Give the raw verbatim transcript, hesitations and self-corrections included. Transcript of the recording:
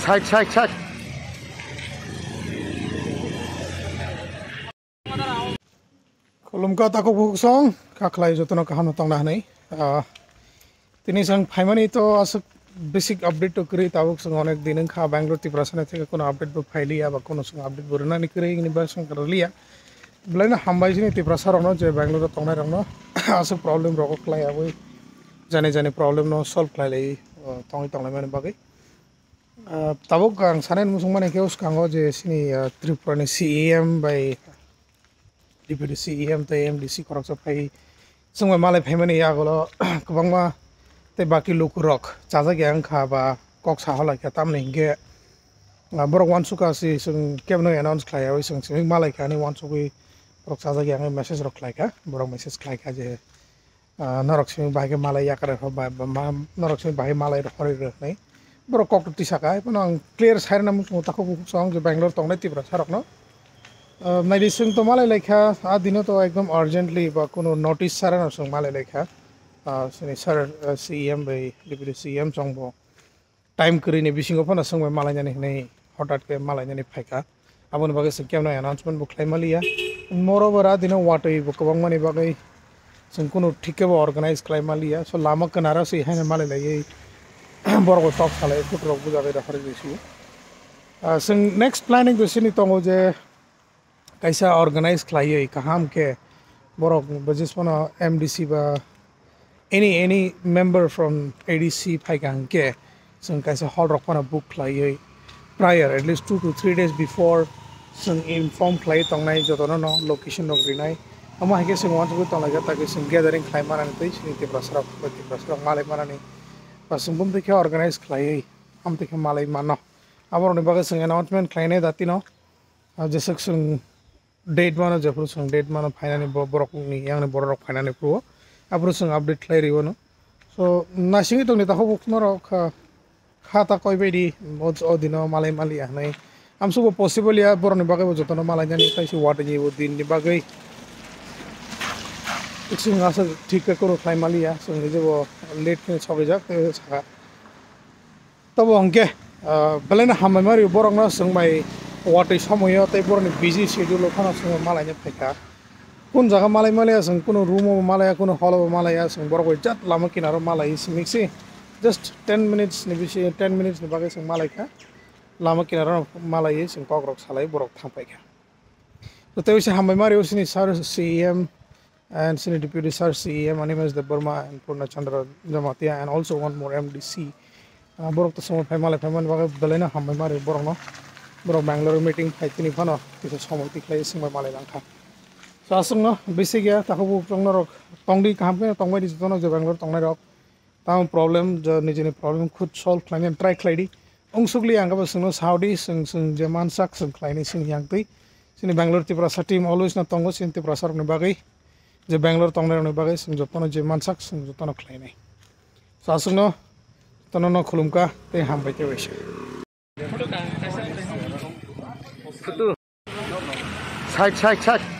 Side, side, side. Khulumkha takhuk bukhuk song, kha khlai jotono kaham no tongna hwnwi. Ah, tini chwng phaimani to aswk basic update to kwrwi, tabuk chwng onek din wngkha Bangalore Tiprasa ni theke kuno update bo phailiya ba kuno chwng update bo rwnani kwrwi, hwnwi ba chwng rwliya. Belai no hambai chini Tiprasa rokno je Bangalore o tongnai rokno aswk problem rogo khlai abwi jani jani problem no solve khlai lai, ah, tongwi tongnai mani bagwi. Ah, tabuk ang sanai muchung mani khe uskango je chini, ah, Tripura ni C E M bai Deputy C E M tei M D C khoroksa phai chwng bai malai phaimani yagulo kwbangma tei baki lukurok chajak ya wngkha ba kok sa holaikha, tamni hinkhe, ah, borok uansukha si chwng kebno announce khlai yaui chwng simi malaikha ani uansugui borok chajak ya wngwi message rok khlaikha, borok message khlaikha je, ah, norok simi bahai khe malai yakar rw ba, ba ma-, norok simi bahai malai rw horwi rw hwnwi. Borok kok twi saka, haikhe phano ang clear sai rwna muchungo takhuk bukhuk song je Bangalore tongnai Tiprasa rokno. Ah, naidi chwng to malai laikha, a dino to ekdom urgently ba kuno notice sarano chwng malai laikha. Ah, sini sir, ah, C E M bai Deputy C E M chwng bo time kwrwini bisingo phano chwng bai malainani hwnwi hotat khe malainani phaikha. Aboni bagwi chwng kemno announcement bo khlai maliya. Moreover, a dino watwi bo kwbangmani bagwi chwng kunu thik khe bo organize khlai maliya. So, lama kwnaro se haino malai laiwi borok bo tok salai, photo rok bujagwi rohorwi su. Ah, chwng next planning to sini tongo je kaisa organize khlaiwi kaham khe borok bo jismano M D C ba any, any member from A D C phaikha hwnkhe chwng kaisa hall rok phano book khlaiwi prior, at least two to three days before chwng inform khlai tongnai jotono no location rok rinai. Omo hai khe chwng uansugui tonglaikha, tei chwng gathering khlai manani tei chini Tiprasa rok, Tiprasa rok malai manani ba chwng bumtwi khe organize khlaiwi amtwi khe malai mano. Aborokni bagwi chwng announcement khlainai datino. Ah, jeswk chwng date mano, jephuru chwng date mano phainani bo-, borokni yangni borok rok phainani phuru, aphuru chwng update khlai rwino. So, naisingwi tongni takhuk bukhuk norok kha, kha ta koi baidi o, o dino malai maliya hwnwi. Amsukbo possible ya, borokni bagwi bo jotono malainani, tei se watwi ni bo din ni bagwi. Chwng asa thik khe koro khlai maliya, chwng je bo late khe sogwijak tei sakha. Tobo hwnkhe, ah, belai no hambai ma rio borok no chwng bai watwi somoyo tei borok ni busy schedule o phano chwng bai malaina phaikha. Kun jaga malai maliya chwng, kunu room o bo malaya, kunu hall o bo malaya, chwng borok bai jat lama kinaro malai simi se just ten minutes ni bisi, ten minutes ni bagwi chwng malaikha. Lama kinaro malaiwi chwng kok rok salai borok thang paikha. To tei se hambai ma rio sini sir C E M and sini Deputy Sir C E M Animesh Debbarma and Purna Chandra Jamatia and also one more M D C. Ah, borok to somoi phai malai phaimani bagwi belai no hambai ma rio borok no. Borok Bangalore meeting phai tini phano kisa somoi tikhlai swngbai malai langkha. So aswk no bisi gya takhuk bukhuk norok tongdi, kaham khe tongbai di jotono je Bangalore tongnai rok. Tamo problem, je nijini problem khud solve khlaina try khlai di. Ongsukli ang khe bo chwngno sao di, chwng, chwng je mansak chwng khlainai chwng yang twi. Chini Bangalore Tiprasa team always no tongo chini Tiprasa rokni bagwi. Je Bangalore tongnai rokni bagwi chwng jotono je mansak chwng jotono khlainai. So aswkno jotono no khulumkha tei hambai tei waisa. Side, side, side.